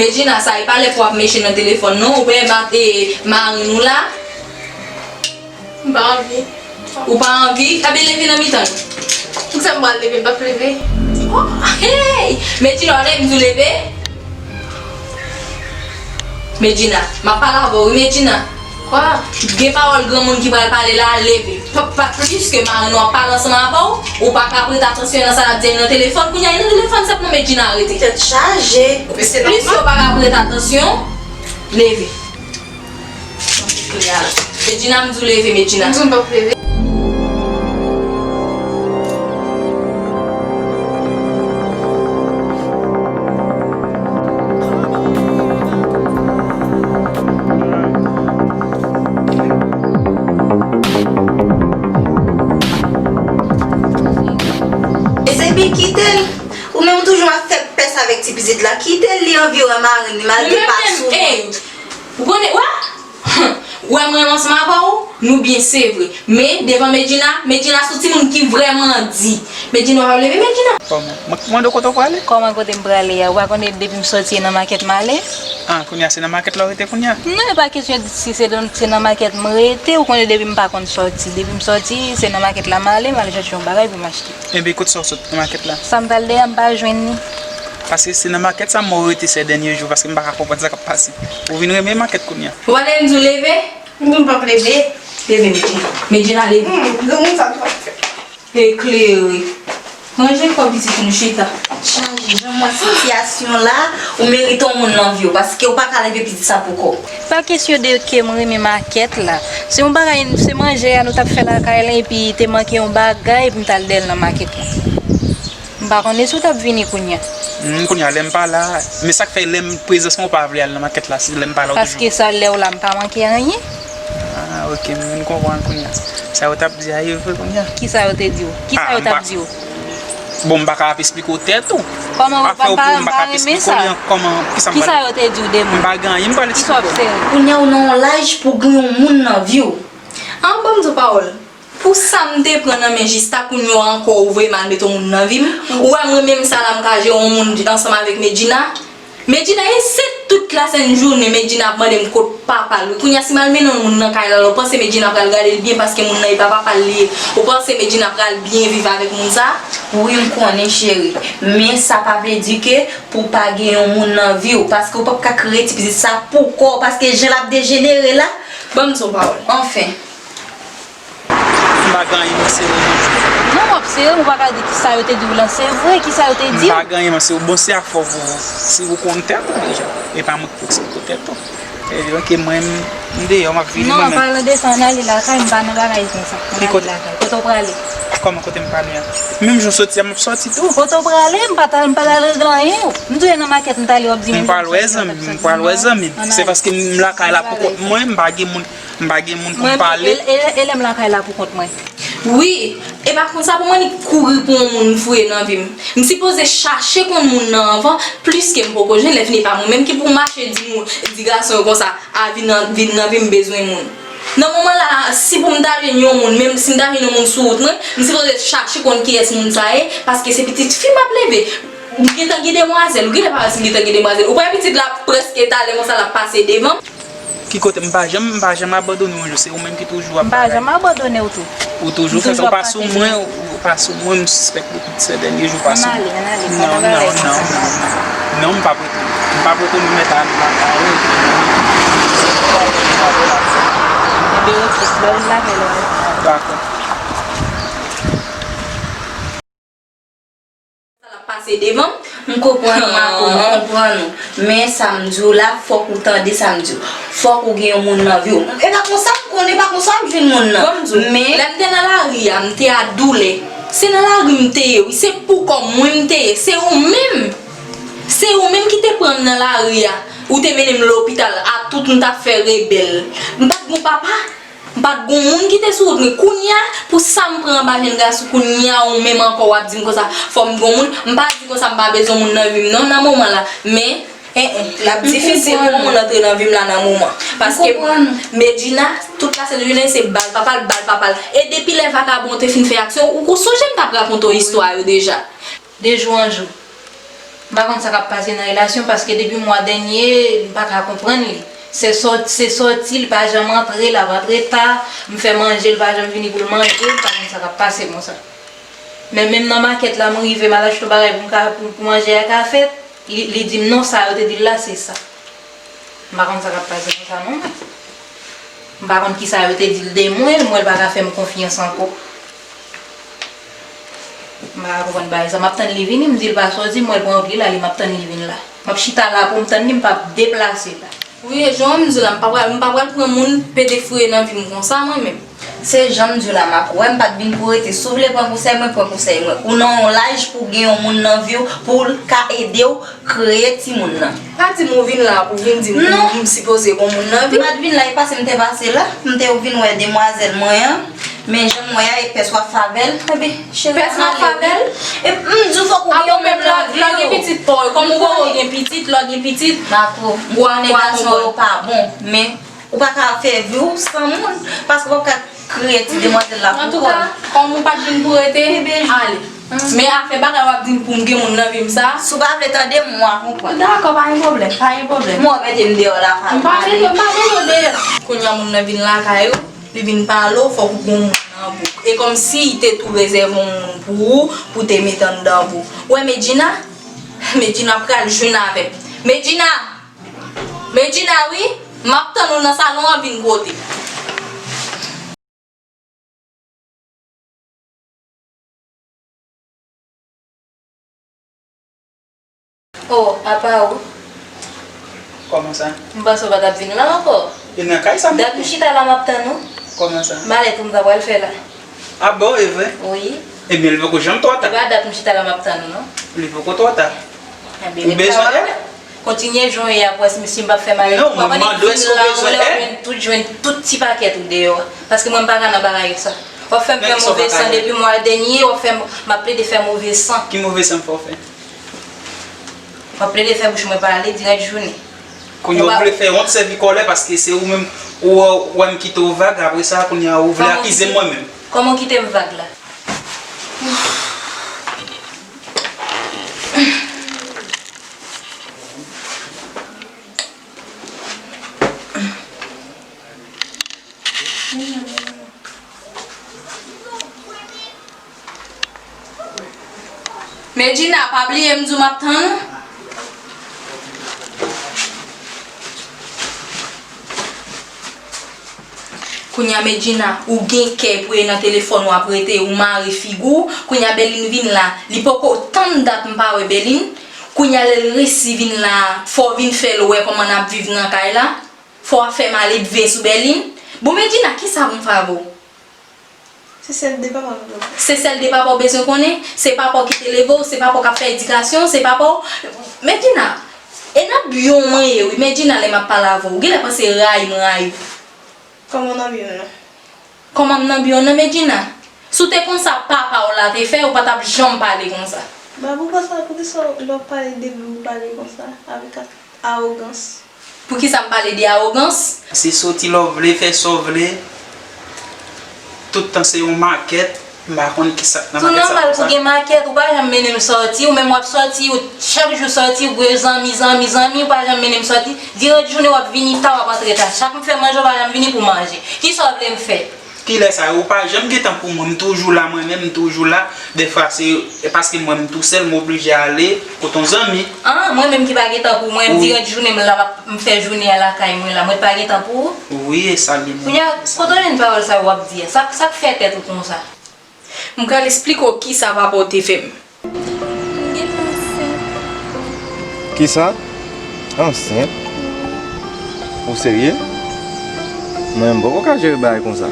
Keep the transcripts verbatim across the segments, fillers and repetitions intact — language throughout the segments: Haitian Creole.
Medjina, sa e pa lè pou w ap meche nan telefòn non, ou byen bat e marenn ou la. M pa anvi. Ou pa anvi? Ebyen leve nan mitan l. Poukisa m pral leve, m p ap leve. Oh, hey! Medjina, w ap leve, m di w leve? Medjina, m ap pale avè w wi, Medjina. Kwa? Gen pawòl granmoun ki pral pale la, leve. Pa, pa plis ke marenn ou ap pale ansanm avè w, ou pa ka prete atansyon nan sa l ap di nan telefòn. Kounye a, e nan telefòn sèlman Medjina rete. Tèt chaje. Men se nòmal. Plis ke w pa ka prete atansyon, leve. Medjina, m di w leve, Medjina. M di w m p ap leve. Ezebi, kite l. Ou menm ou toujou ap fè pès avèk ti pitit la. Kite l, li anvi wè marenn li, malgre pa sou. Ou konnen, wè? Wè mwen ansanm avè w, nou byen se vre. Men, devan Medjina, Medjina se yon timoun ki vrèman di. Medjina, w ap leve, Medjina? Kòman? Mwen k mande w kote w prale? Kòman kote m prale a? Ou pa konnen depi m sòti e nan makèt m ale? Ah, kounye a se nan makèt la w rete kounye a? Non, e pa kesyon si se nan, se nan makèt m rete, ou konnen depi m pa konn sòti. Depi m sòti, se nan makèt la m ale, m al chèche yon bagay pou m achte. Enben, kote sa w sot nan makèt la? Sa m t al dèyè a, m pa jwenn li. Paske se nan makèt sa m wè w rete sè dènye jou, paske m pa ka konprann sa k ap pase. Ou vin renmen makèt kounye a. Ou pa tande m di w leve? M di w m p ap leve. Leve, Medjina. Medjina, leve. Hmm, granmoun sa twò fè. Eklere. Ranje kò pitit nou chita. Chaje. Jan m wè sitiyasyon la, ou merite yon moun nan vi w, paske ou pa ka leve pitit sa pou kò w. Pa kesyon de ke m renmen makèt la. Se yon bagay, se manje a nou t ap fè lakay la, epi te manke yon bagay, epi m t al dèyè l nan makèt la. M pa konnen si w t ap vini kounye a. Hmm, kounye a, lè m pa la, men sa k fè lè m prezans mwen ou pa vle al nan makèt la, si lè m pa la ou toujou. Paske sa lè w la, m pa manke anyen. Ah, ok, m vin konprann kounye a. Sa yo t ap di a, e vre kounye a. Kisa yo te di w? Kisa yo t ap di w? Bon, m pa ka ap esplike w tèt ou. Kòman w pa, m pa, m pa renmen sa. Kòman, kisa m pral. Kisa yo te di w de mwen? M pa gen anyen m pral esplike w. Kisa w ap fè? Kounye a ou nan yon laj pou gen yon moun nan vi w. An, ban m di w pawòl. Pou sa m te pran nan men Jista, kounye a ankò ou vle m al mete yon moun nan vi m. Ou wè mwen menm sa la m ka jere yon moun ansanm avèk Medjina. Medjina, e se tout lasenn jounen Medjina ap mande m kot papa l wi. Kounye a si m al mennen yon moun nan kay la, ou panse Medjina pral gade l byen paske moun nan e pa papa l li ye? Ou panse Medjina pral byen viv avèk moun sa? Wi, m konnen cheri. Men sa pa vle di ke pou w pa gen yon moun nan vi w, paske ou p ap ka kreye ti pitit sa pou kò w, paske jan l ap dejenere la. Ban m di w yon pawòl. Anfen. M pa gen anyen mwen serye non. Non, w ap serye, ou pa ka di kisa yo te di w lan se vre, kisa yo te di w. M pa gen anyen mwen serye. Bon, se afè w pou ou. Si ou konn tèt ou deja. E pa mwen ki pou eksplike w tèt ou. E, ok, mwen, m, m deyò, m ap vini mwen menm. Non, an palan de sa, ann ale lakay, m pa nan bagay konsa. Ann ale lakay. Kote w prale? Kòman kote m prale a? Menm jan w soti a, m ap soti tou. Kote w prale? M pa t al, m pa t al regle anyen. M di w e nan makèt m t ale, w ap di m. M pral wè zanmi m, m pral wè zanmi m. Se paske m lakay la pou kont mwen, m pa gen moun. M pa gen moun pou m pale. E, e, e lè m lakay la pou kont mwen? Wi, e pa konsa pou m annik kouri pou yon moun m fouye nan vi m. M sipoze chache konn moun nan anvan, plis ke m poko jwenn, lè fini e pa mwen menm ki pou mache di moun, di gason yo konsa, a vin nan, vin nan vi m, bezwen moun. Nan moman la, si pou m ta jwenn yon moun, menm si m ta jwenn yon moun sou wout mwen, m sipoze chache konn kiyès moun sa ye, paske se pitit fi m ap leve. M gentan gen demwazèl, ou genlè pa wè si m gentan gen demwazèl. Ou pa wè pitit la prèske talè konsa l ap pase devan m. Ki kote m pa janm, m pa janm abandone w yon jou, se ou menm ki toujou ap travay. M pa janm abandone w tou. Ou toujou fè sa, ou pa sou mwen, ou pa sou mwen, m sispèk depi sè dènye jou ou pa sou mwen. Ann ale, ann ale, pa nan bagay konsa. Non, non, non, non. Non, m p ap retounen. M p ap retounen, m mèt al lakay ou. Ebyen, ok, ba vin lakay la. Dakò. Sa l ap pase devan m. M konprann ou, Marco, m konprann ou. Men sa m di w la, fòk ou tande sa m di w. Fòk ou gen yon moun nan vi w. E pa konsa m konnen, e pa konsa w ap jwenn moun nan. Ban m di w, men lè m te nan lari a, m te a doulè. Se nan lari m te ye, wi. Se pou kò mwen m te ye. Se ou menm. Se ou menm ki te pran m nan lari a. Ou te mennen m lopital. A tout, m t ap fè rebèl. M pa t gon papa. M pa t gon moun ki te sou wout mwen. Kounye a, pou sa m pran anba jèn gason, kounye a, ou menm ankò, w ap di m konsa, fò m gon moun. M pa di konsa, m pa bezwen moun nan vi m, non, nan moman la. Men, en, en, l ap difisil pou moun antre nan vi m la nan moman. Paske Medjina, tout lasenn jounen, se bal papa l, bal papa l. E depi lè vakabon te fin fè aksyon, ou, ou sonje m t ap rakonte w istwa yo deja. De jou an jou. M pa konn sa k ap pase nan relasyon, paske depi mwa dènye, m pa ka konprann li. Se sòt, se sòti, li pa janm antre, l ap antre ta, m fè manje, li pa janm vini pou l manje, m pa konn sa k ap pase konsa. Men menm nan makèt la, m rive, m al achte yon bagay pou m ka, pou, pou manje a ka fèt, li, li di m non, sa yo te di l la, se sa. M pa konn sa k ap pase konsa non, mwen. M pa konn kisa yo te di l de mwen, l, mwen, l pa ka fè m konfyans ankò. M pa ka konprann bagay sa. M ap tann li vini, m di l pa sòti, m wè l pran wout li la, li m ap tann li vin la. M ap chita la pou m tann li, m p ap deplase la. Wi, e jan m di w la, m pa pral, m pa pral pran moun pede fouye nan vi m konsa, mwen menm. Se jan m di w la, Marco, wè m pa t vin pou rete. Si w vle pran konsèy mwen, pran konsèy mwen. Ou nan yon laj pou w gen yon moun nan vi w, pou l ka ede w kreye timoun nan. Pa di m ou vin la pou vin di m m sipoze gon moun nan vi. M pa t vin la, e pase m te pase la. M te vin wè demwazèl mwen an. Men jan m wè a, e pès w ap fè avè l. Epi, cheri, pès m ap fè avè l? E m di w fòk ou gen yon moun nan vi w. Lè w gen pitit pa w yo, kòm ou poko gen pitit, lè w gen pitit. Marco, m konnen gason yo pa bon, men ou pa ka fè vi w san moun, paske w p ap ka kreye ti demwazèl la pou kò l. Antouka, kòm ou pa t vin pou rete, ale. Men afè bagay w ap di m pou m gen moun nan vi m sa. Si w pa vle tande m, mwen konprann. Dakò, pa gen pwoblèm, pa gen pwoblèm. Mwen mete m deyò la, m pa mete, m pa mete w deyò. Kounye a moun nan vin lakay ou, li vin pale w, fòk ou gen yon moun nan bouw. E kòmsi li te tou rezève yon moun pou ou, pou te mete anndan bouw. Ou wè Medjina? Medjina pral jwenn avè m. Medjina! Medjina, wi! M ap tann ou nan salon an, vin kote. Oh, apa ou? Kòman sa? M panse w pa t ap vin la ankò. E nan kay sa m... Dat m chita la m ap tann ou. Kòman sa? Malèt ou m ta pral fè la. Ah bon, e vre? Wi. Ebyen, li poko janm twò ta. E pa dat m chita la m ap tann ou, non. Li poko twò ta. Ou bezwen èd? Kontinye jan w ye a pou wè si, si m p ap fè malèt. Non, mwen mande w èske w bezwen èd? Ou jwenn tout, jwenn tout ti pakèt ou deyò a. Paske mwen m pa ka nan bagay sa. W ap fè m fè move san depi mwa dènye, w ap fè m, m ap plede fè move san. Ki move san m fè w fè? W ap plede fè bouch mwen pale dirèk jounen. Kounye a w vle fè wont sèvi kòlè paske se ou menm ou wè, wè m kite w vag, apre sa kounye a ou vle akize m mwen menm. Kòman w kite m vag la? Medjina, pa bliye m di w m ap tann ou. Kounye a, Medjina, ou gen kè pou e nan telefòn w ap rete, ou mare figi w. Kounye a, Bèlin vin la, li poko tann dat m pa wè Bèlin. Kounye a, lè l resi vin la, fò w vin fè l wè kòman n ap viv nan kay la. Fò w ap fè m ale dve sou Bèlin. Bon, Medjina, kisa pou m fè avè w? Se sèl de papa m bezwen konnen. Se sèl de papa w bezwen konnen? Se papa w ki te leve w, se papa w k ap fè edikasyon w, se papa w. Medjina, e nan byen w mwen ye, wi, Medjina, lè m ap pale avè w. Ou genlè panse rayi m rayi w. Kòman w nan byen w nan? Kòman m nan byen w nan, Medjina? Si w te konn sa papa w la te fè, ou pa t ap janm pale konsa. Ba, poukisa, poukisa lè w ap pale de li, ou pale konsa, avèk a-, awogans? Poukisa m pale de awogans? Se soti lè w vle, fè sa w vle. Tout tan se yon makèt. M pa konn kisa k nan makèt sa konsa. Tou nòmal pou gen makèt, ou pa janm mennen m sòti, ou menm w ap sòti, ou chak jou sòti, ou gen zanmi, zanmi, zanmi, ou pa janm mennen m sòti. Dirèk jounen w ap vini ta, w ap antre ta. Chak m fè manje, ou pa janm vini pou manje. Kisa w vle m fè? Kilè sa? Ou pa janm gen tan pou mwen, m toujou la, mwen menm, m toujou la. Dèfwa se, e paske mwen m tousèl, m oblije ale kote yon zanmi. An, mwen menm ki pa gen tan pou mwen, m dirèk jounen m la, m ap, m fè jounen an lakay mwen la, mwen pa gen tan pou ou? Wi, e sa li menm. Kounye a, kote w jwenn pawòl sa yo w ap di a? Sa, sa k fè tèt ou konsa? M pral esplike w kisa papa w te fè m. M gentan ansent. Kisa? Ansent? Ou serye? Mwen, m poko ka jere bagay konsa.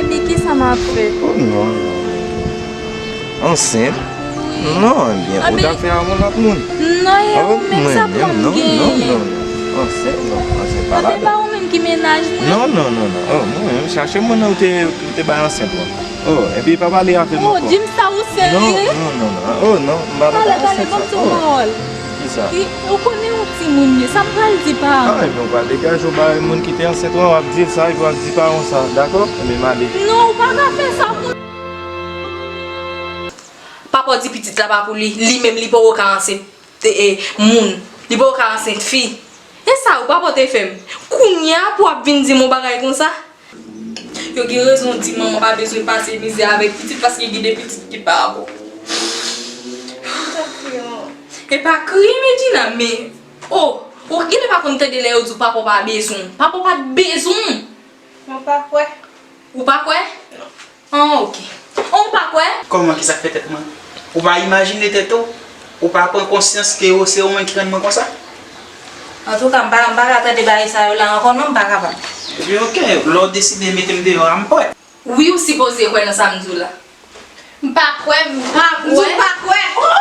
Epi kisa m ap fè? Oh, non, non. Ansent? Wi. Non, ebyen, ou t ap fè ak yon lòt moun? Non, e ou menm sa pou m genyen. Non, non, non. Ansent, non. Ansent pa ladan. Anben, pa ou menm ki mennaj mwen? Non, non, non, non. Oh, mwen menm, chache moun nan ou te, ou te bay ansent lan. Oh, epi pa pale avè m ankò. Oh, di m sa ou serye? Non, non, non, non. Oh, non, m pa pale ansent sa. Talè, talè, ban m di w yon pawòl. Kisa? Ou konnen yon timoun ye, sa m pral di pa. Ah, ebyen, ou pral degaje w ba moun ki te ansent lan, w ap di l sa, epi w ap di pa w sa, dakò? Ebyen, m ale. Non, ou pa ka fè sa pou. Papa w di pitit la pa pou li, li menm li poko ka ansent. e, e, moun. Li poko ka ansent fi. E sa ou pa pote fè m. Kounye a pou w ap vin di m yon bagay konsa? Yo gen rezon di manman pa bezwen pase mizè avèk pitit paske gen de pitit ki pa bon. E pa kriye, Medjina, men, oh, ou genlè pa konn tande lè yo di w papa w pa bezwen w. Papa w pa t bezwen w. Mwen pa kwè. Ou pa kwè? An, ok. An, ou pa kwè? Kòman, kisa k fè tèt mwen? Ou pa imajine tèt ou? Ou pa pran konsyans ke yo se ou menm ki rann mwen konsa? Antouka, m pa, m pa ka tande bagay sa yo la ankò non, m pa kapab. Ebyen, ok, lè w deside mete m deyò a, m prè. Wi, ou sipoze kwè nan sa m di w la. M pa kwè, m pa kwè. M di w pa kwè. Oh!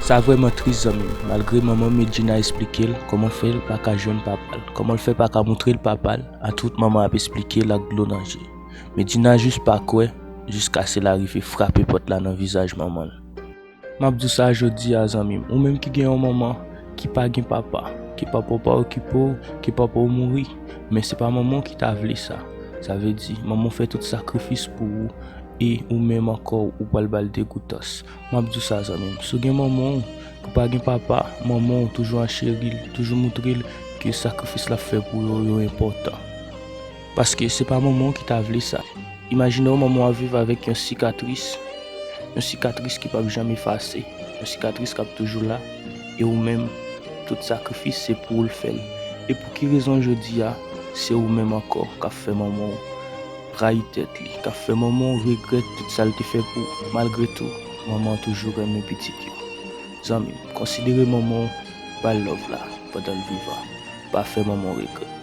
Sa vrèman tris, zanmi m. Malgre manman Medjina esplike l kòman fè l pa ka jwenn papa l, kòman l fè pa ka montre l papa l, a tout manman ap esplike l ak dlo nan je. Medjina jis pa kwè, jiskaske l arive frape pòt la nan vizaj manman l. M ap di w sa jodi a, zanmi m, ou menm ki gen yon manman ki pa gen papa, ke papa w pa okipe w, ke papa w mouri, men se pa manman w ki ta vle sa. Sa vle di, manman w fè tout sakrifis pou ou, e ou menm ankò, ou pral ba l degoutans. M ap di w sa, zanmi m, si w gen manman w ki pa gen papa, manman w toujou ap cheri l, toujou montre l ke sakrifis l ap fè pou yo, yo enpòtan. Paske se pa manman w ki ta vle sa. Imajine w manman w ap viv avèk yon sikatris, yon sikatris ki p ap janm efase, yon sikatris k ap toujou la, e ou menm, tout sakrifis se pou ou l fè l. E pou ki rezon jodi a, se ou menm ankò k ap fè manman w rayi tèt li, k ap fè manman w regrèt tout sa l te fè pou ou. Malgre tou, manman w toujou renmen pitit yo. Zanmi m, konsidere manman w, ba l love la pandan l vivan. Pa fè manman w regrèt.